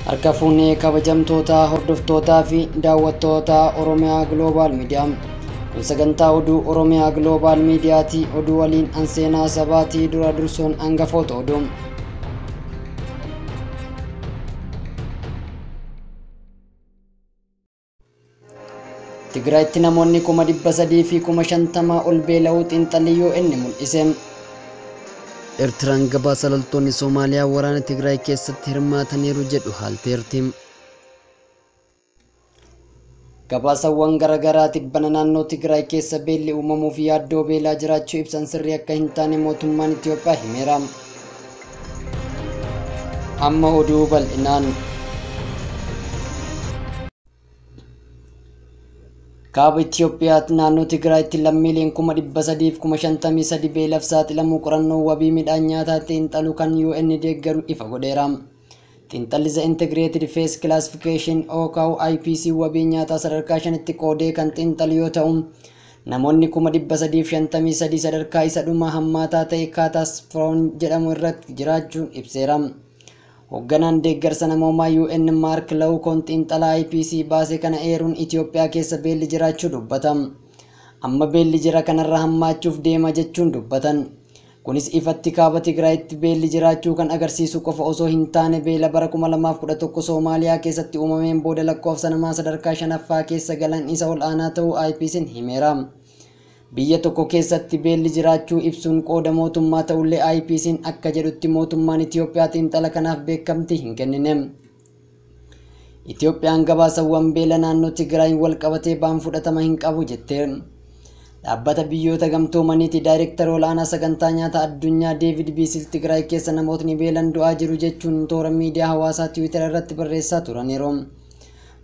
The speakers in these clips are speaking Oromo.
Harka fuunee kabajamtoota hordoftootaa fi daawwattoota Oromiyaa Global Media. Kun sagantaa oduu Oromiyaa Global Miidiyaati. Oduu waliin an seenaa sabaatii dura dursuun hangafoota oduu. Tigraayitti namoonni 350,000 ol beela'uu xiinxalli UN mul'ise. Eertiraan gabaasa loltoonni Somaaliyaa waraana Tigraay keessatti hirmaataniiru jedhu haalteerti. Gabaasawwan garaagaraa tibbana naannoo Tigraay keessa beelli uumamuu fi yaaddoo beelaa jiraachuu ibsan sirrii akka hin taane mootummaan Itoophiyaa himeera. Amma oduu bal'inaan. Kaaba Itoophiyaatti naannoo Tigraayitti lammiileen 353,000 beelaaf saaxilamuu qorannoo wabii midhaan nyaataa xiinxaluu kan UN deeggaru ifa godheera. Xiinxalli The Integrated Phase Classification OKU IPC wabii nyaataa sadarkaa shanitti qoodee kan xiinxalu yoo ta'u, namoonni 353,000 sadarkaa isa dhumaa hammaataa ta'e Kaataastroon jedhamu irratti jiraachuun ibseera. Hoogganaan deeggarsa namoomaa UN Mark Lowcock xiinxalaa IPC baase kana eeruun Itoophiyaa keessa beelli jiraachuu dubbata. Amma beelli jira kanarra hammaachuuf deema jechuun dubbatan. Kunis ifatti kaaba Tigraayitti beelli jiraachuu kan agarsiisu qofa osoo hin taane beela bara 2011 Soomaaliyaa keessatti uumameen booda lakkoofsa namaa sadarkaa shanaffaa keessa galan isa ol aanaa ta'uu IPC'n himeera. Biyya tokko keessatti beelli jiraachuu ibsuun qooda mootummaa ta'ullee IPC'n akka jedhutti mootummaan Itoophiyaa xiinxala kanaaf beekamtii hin kennine. Itoophiyaan gabaasawwan beela naannoo Tigraayin wal qabatee ba'an fudhatama hin qabu jette. Dhaabbata biyyoota gamtoomaniiti daayireektar olaanaa sagantaa nyaata addunyaa Deevid Biisil Tigraay keessa namootni beelan du'aa jiru jechuun toora miidiyaa hawaasaa Tiwiitar irratti barreessaa turaniiru.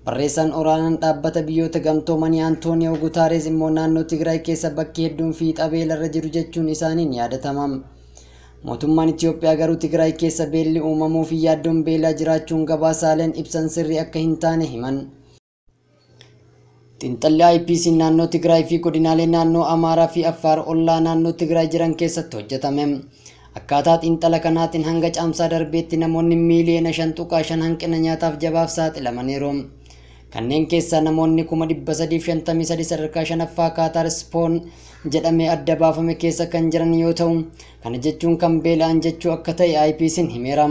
Barreessaan olaanaan dhaabbata biyyoota gamtoomanii Antooniyoo Gutaarees immoo naannoo Tigraay keessa bakki hedduun fiixa beelarra jiru jechuun isaaniin yaadatama. Mootummaan Itoophiyaa garuu Tigraay keessa beelli uumamuu fi yaaddoon beelaa jiraachuun gabaasaaleen ibsan sirrii akka hin taane himan. Xiinxalli IPC naannoo Tigraay fi godinaalee naannoo Amaaraa fi Affaar ollaa naannoo Tigraay jiran keessatti hojjetame. Akkaataa xiinxala kanaatiin hanga caamsaa darbeetti namoonni miiliyoona 5.5 hanqina nyaataaf jabaaf saaxilamaniiru. Kanneen keessaa namoonni 353,000 sadarkaa shanaffaa Kaataar-Spoon jedhamee adda baafame keessa kan jiran yoo ta'u, kana jechuun kan beela'an jechuu akka ta'e IPC'n himeera.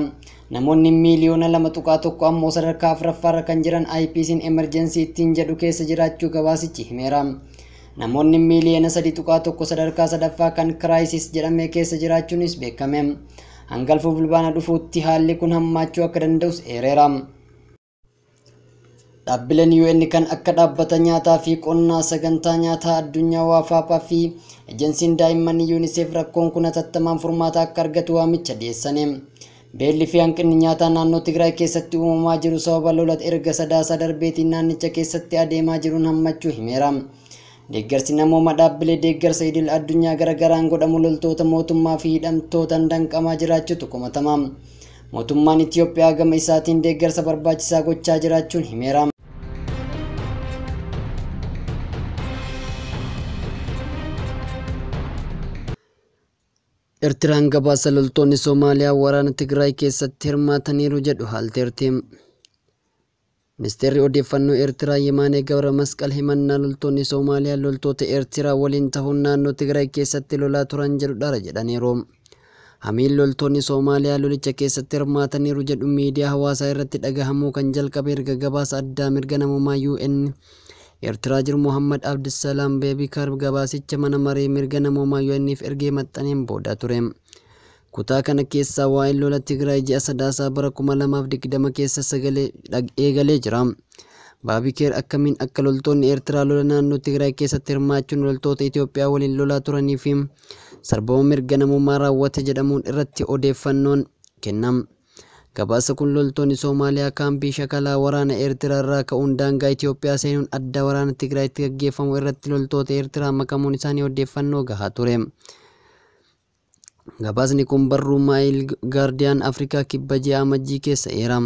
Namoonni miiliyoona 2.1 ammoo sadarkaa afuraffaarra kan jiran IPC'n emerjensii ittiin jedhu keessa jiraachuu gabaasichi himeera. Namoonni miiliyoona 3.1 sadarkaa sadaffaa kan kiraayisis jedhame keessa jiraachuunis beekame. Hanga fulbaana dhufuutti haalli kun hammaachuu akka danda'us eereera. Dhaabbileen UN kan akka dhaabbata nyaataa fi qonnaa sagantaa nyaataa addunyaa WFP fi ejensiin daa'immanii UNICEF rakkoon kun hatattamaan furmaata akka argatu waamicha dhiyeessani. Beelli fi hanqinni nyaataa naannoo Tigraay keessatti uumamaa jiru sababa lola erga sadaasaa darbeetiin naannicha keessatti adeemaa jiruun hammachuu himeera. Deeggarsi namooma dhaabbilee deeggarsa idil addunyaa garaagaraan godhamu loltoota mootummaa fi hidhamtootaan danqamaa jiraachuutu komatama. Mootummaan Itoophiyaa gama isaatiin deeggarsa barbaachisaa gochaa jiraachuun himeera. Eertiraan gabaasa loltoonni Somaaliyaa waraana Tigraay keessatti hirmaataniiru jedhu haalteerti. Ministeerri odeeffannoo Eertiraa Yemaanee Gabra Masqal himannaa loltoonni Somaaliyaa loltoota Eertiraa waliin ta'uun naannoo Tigraay keessatti lolaa turan jedhu dhara jedhaniiru. Hamiin loltoonni Somaaliyaa lolicha keessatti hirmaataniiru jedhu miidiyaa hawaasaa irratti dhagahamuu kan jalqabe erga gabaasa addaa mirga namoomaa UN Eertiraa jiru Muhammad Abdusalaam Beebikaar gabaasicha mana maree mirga namoomaa UN'if ergee maxxaneen booda ture. Kutaa kana keessaa waa'een lola Tigraay ji'a sadaasaa bara 2020 keessa sagalee eegalee jira. Baabikeer akkamiin akka loltoonni Eertiraa lola naannoo Tigraay keessatti hirmaachuun loltoota Itoophiyaa waliin lolaa turanii fi sarbama mirga namoomaa raawwate jedhamuun irratti odeeffannoon kennam. Gabaasa kun loltoonni Soomaaliyaa kaampii shakalaa waraana Eertiraa irraa ka'uun daangaa Itoophiyaa seenuun adda waraana Tigraayitti gaggeeffamu irratti loltoota Eertiraa makamuun isaanii odeeffannoo gahaa ture. Gabaasni kun barruu Maayil Gaardiyaan Afrikaa kibba ji'a Amajjii keessa eera.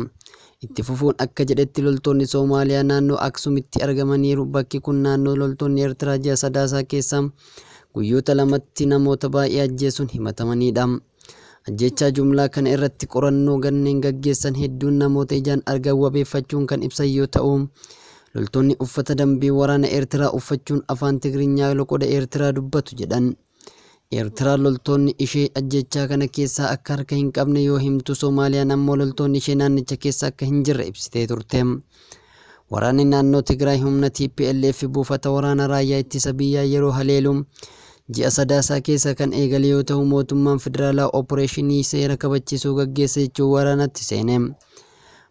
Itti fufuun akka jedhetti loltoonni Soomaaliyaa naannoo Aksuumitti argamaniiru. Bakki kun naannoo loltoonni Eertiraa ji'a sadaasaa keessa guyyoota lamatti namoota baay'ee ajjeesuun himatamanidha. Ajjechaa jumlaa kana irratti qorannoo ganneen gaggeessan hedduun namoota ijaan argan wabeeffachuun kan ibsan yoo ta'u, loltoonni uffata dambii waraana Eertiraa uffachuun afaan Tigiriinyaa loqoda Eertiraa dubbatu jedhan. Eertiraan loltoonni ishee ajjechaa kana keessaa akka harka hin qabne yoo himtu, Soomaaliyaan ammoo loltoonni ishee naannicha keessa akka hin jirre ibsitee turte. Waraanni naannoo Tigraay humna TPLF buufata waraana raayyaa ittisa biyyaa yeroo haleelu ji'a Sadaasaa keessa kan eegale yoo ta'u, mootummaan federaalaa oopereeshinii seera kabachiisuu gaggeessa jechuun waraanatti seene.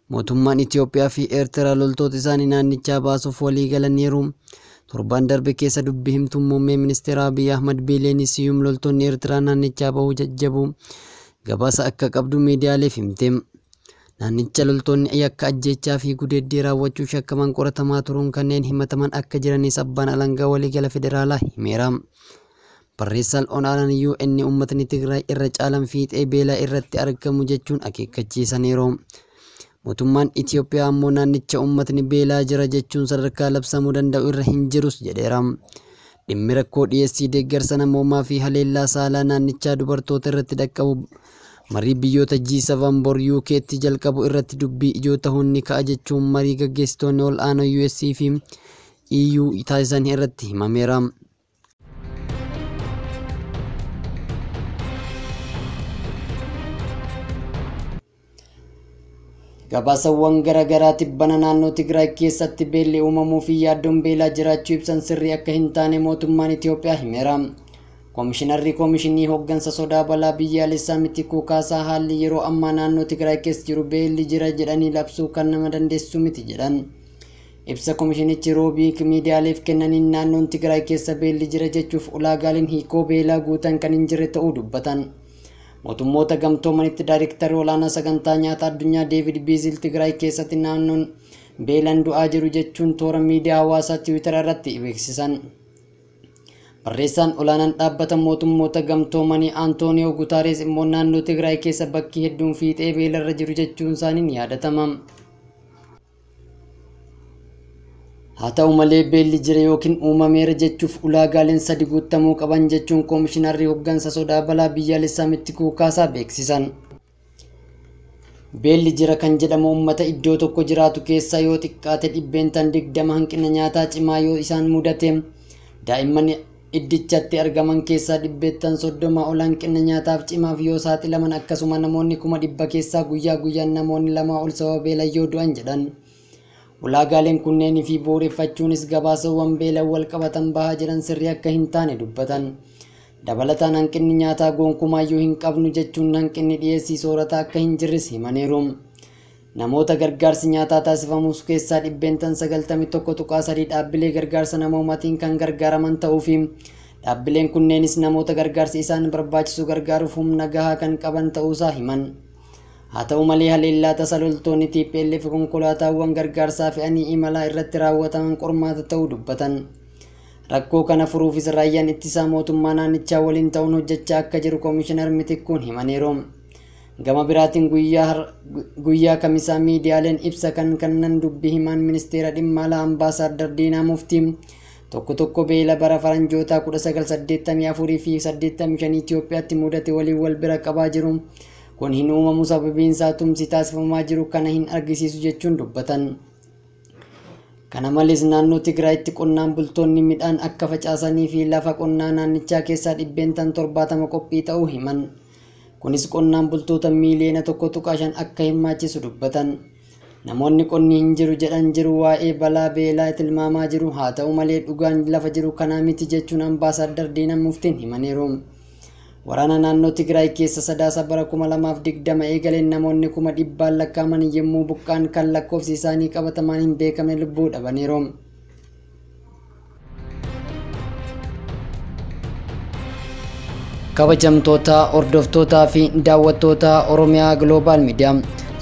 Mootummaan Itoophiyaa fi Eertiraa loltoota isaanii naannichaa baasuuf walii galaniiru. Torbaan darbe keessa dubbi himtuun muummee ministeera Abiy Ahmad Biileen Siyuum loltoonni Eertiraa naannichaa bahuu jajjabu gabaasa akka qabdu miidiyaaleef himte. Naannicha loltoonni yakka ajjechaa fi gudeeddii raawwachuu shakkaman qoratamaa turuun kanneen himataman akka jiranis abbaan alangaa waliigala federaalaa himeera. Barreessaan olaanaan UN uummatni Tigraay irra caalan fiixee beelaa irratti argamu jechuun akeekkachiisaniiru. Mootummaan Itoophiyaa ammoo naannicha uummatni beelaa jira jechuun sadarkaa labsamuu danda'u irra hin jirus jedheera. Dhimmi rakkoo dhiyeessii deeggarsa namoomaa fi haleellaa saalaa naannichaa dubartoota irratti dhaqqabu marii biyyoota G7 bor UK'tti jalqabu irratti dubbii ijoo ta'uun ni ka'a jechuun marii gaggeessitoonni ol aanoo US fi EU taasisan irratti himameera. Gabaasawwan garaagaraa tibbana naannoo Tigraay keessatti beelli uumamuu fi yaaddoon beelaa jiraachuu ibsan sirrii akka hin taane mootummaan Itoophiyaa himeera. Koomishinarri Koomishinii Hooggansa Sodaa Balaa Biyyaalessaa Mitikuu Kaasaa haalli yeroo ammaa naannoo Tigraay keessa jiru beelli jira jedhanii labsuu kan nama dandeessu miti jedhan. Ibsa koomishinichi roobii miidiyaaleef kennaniin naannoon Tigraay keessa beelli jira jechuuf ulaagaaleen hiikoo beelaa guutan kan hin jirre ta'uu dubbatan. Mootummoota gamtoomanitti daayirektarri olaanaa sagantaa nyaata addunyaa Deevid Biizil Tigraay keessatti naannoon beelaan du'aa jiru jechuun toora miidiyaa hawaasaa Tiwiitara irratti beeksisan. Barreessaan olaanaan dhaabbata mootummoota gamtoomanii Antooniyoo Gutaarees immoo naannoo Tigraay keessa bakki hedduun fiixee beelarra jiru jechuun isaanii ni yaadatama. Haa ta'u malee beelli jira yookiin uumameera jechuuf ulaagaaleen sadi guutamuu qaban jechuun koomishinarri hooggansa sodaa balaa biyyaalessaa Mitikuu Kaasaa beeksisan. Beelli jira kan jedhamu uummata iddoo tokko jiraatu keessaa yoo xiqqaate 20% hanqina nyaataa cimaa yoo isaan mudate, daa'imman iddichatti argaman keessaa 30% ol hanqina nyaataaf cimaaf yoo saaxilaman, akkasuma namoonni 100,000 keessaa guyyaa guyyaan namoonni 2 ol sababa beelaan yoo du'an jedhan. Ulaagaaleen kunneenii fi bu'uureffachuunis gabaasawwan beelaan wal qabatan bahaa jiran sirrii akka hin taane dubbatan. Dabalataan hanqinni nyaataa gonkumaayyuu hin qabnu jechuun hanqinni dhiyeessii soorataa akka hin jirres himaniiru. Namoota gargaarsi nyaataa taasifamus keessaa 91.3% dhaabbilee gargaarsa namoomaatiin kan gargaaraman ta'uu fi dhaabbileen kunneenis namoota gargaarsi isaan barbaachisu gargaaruuf humna gahaa kan qaban ta'uusaa himan. Haa ta'u malee haleellaa tasa loltoonni TPLF konkolaataawwan gargaarsaa fe'anii imalaa irratti raawwataman qormaata ta'uu dubbatan. Rakkoo kana furuufis raayyaan ittisaa mootummaa naannichaa waliin ta'uun hojjechaa akka jiru koomishinar Mitikkuun himaniiru. Gama biraatiin guyyaa kamisaa miidiyaaleen ibsa kan kennan dubbii himaan ministeera dhimma alaa ambaasaaddar Diinaa Muftii tokko tokko beela bara faranjootaa 1984 fi 85 Itoophiyaatti mudate waliin wal bira qabaa jiru. Kun hin uumamu sababiin isaa tumsi taasifamaa jiru kana hin argisiisu jechuun dubbatan. Kana malees naannoo Tigraayitti qonnaan bultoonni midhaan akka facaasanii fi lafa qonnaa naannichaa keessaa 70% qophii ta'uu himan. Kunis qonnaan bultoota miiliyoona 1.5 akka hirmaachisu dubbatan. Namoonni qonni hin jiru jedhan jiru waa'ee balaa beelaa tilmaamaa jiru, haa ta'u malee dhugaan lafa jiru kanaa miti jechuun ambaasaaddar Diinaa Muftiin himaniiru. Waraana naannoo Tigraay keessa Sadaasa bara 2020 eegaleen namoonni 100,000 lakkaa'aman yommuu buqqaan kan lakkoofsi isaanii qabatamaan hin beekamne lubbuu dhabaniiru. Kabajamtoota hordoftootaa fi daawwattoota Oromiyaa Global Media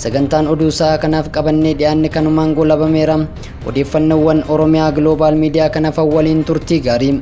sagantaan oduu sa'a kanaaf qabannee dhiyaanne kanumaan goolabameera. Odeeffannoowwan Oromiyaa Global Media kanaaf waliin turtii gaarii.